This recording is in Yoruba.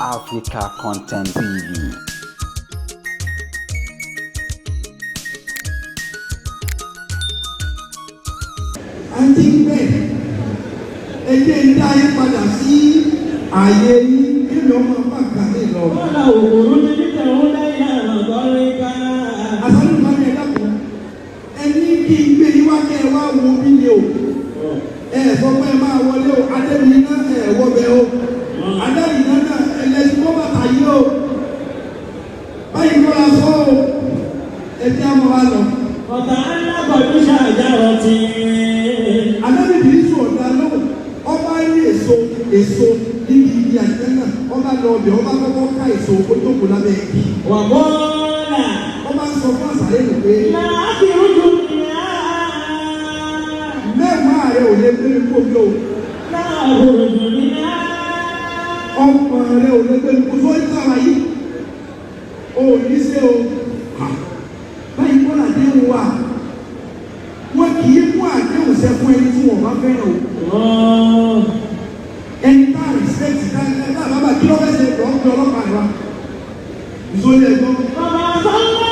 Africa Content TV. Àti bẹ́ẹ̀, ẹ jẹ́ ń dá yín padà sí ààyè yín kémi ọmọ bàbá mi lọ. Kọ́lá òkúrú ní títẹ̀ ń lẹ́yìn àlọ́gọ́rin ká. Àsálù bá mi, ẹ dákun, ẹni kí n gbé yín wá kẹ́ ẹ wá wo bí ni o. Ẹ sọ pé ẹ máa wọlé o, adébíyí náà ẹ wọbẹ o. Adébíyí náà ẹlẹ́sìn kọ́ bàtà yìí o. Báyìí kọ́ la sọ o, ẹ jẹ́ àmọ́ wa lọ. Ọ̀tá alábọ̀dún ṣàjàrọ̀ tí. Anábìbí sùn ọ̀dà lóhùn, ọba rí èso èso níbi ibi àjẹ́ náà, ọba lọ ọbẹ̀, ọba kọ́kọ́ ká èso, ó jókòó lábẹ́ igi. Wà bọ́ọ̀là. Ọba ń sọ fún àṣàlẹ́ nù pé Láàbì ojú mi á. mẹ́wàá rẹ ò lè gbé mi kó mi o. Láàbù ojú mi á. Ọmọ rẹ ò lè gbé mi kó sórí sára yìí, o ò ní ṣe o. Ha! Báyìí kọ́ làdéhùn wa, wọn kì í mú àdéhùn ṣẹ fún ẹni tí wọn bá fẹ́ràn o. Ẹni tá a rìsẹ́ẹ̀tì tá a bá bá kí ló fẹ́ ṣe lọ́ọ́ fi ọlọ́pàá rẹ wa ìsọlẹ̀ ẹ̀gbọ́n. Bàbá sọ́lá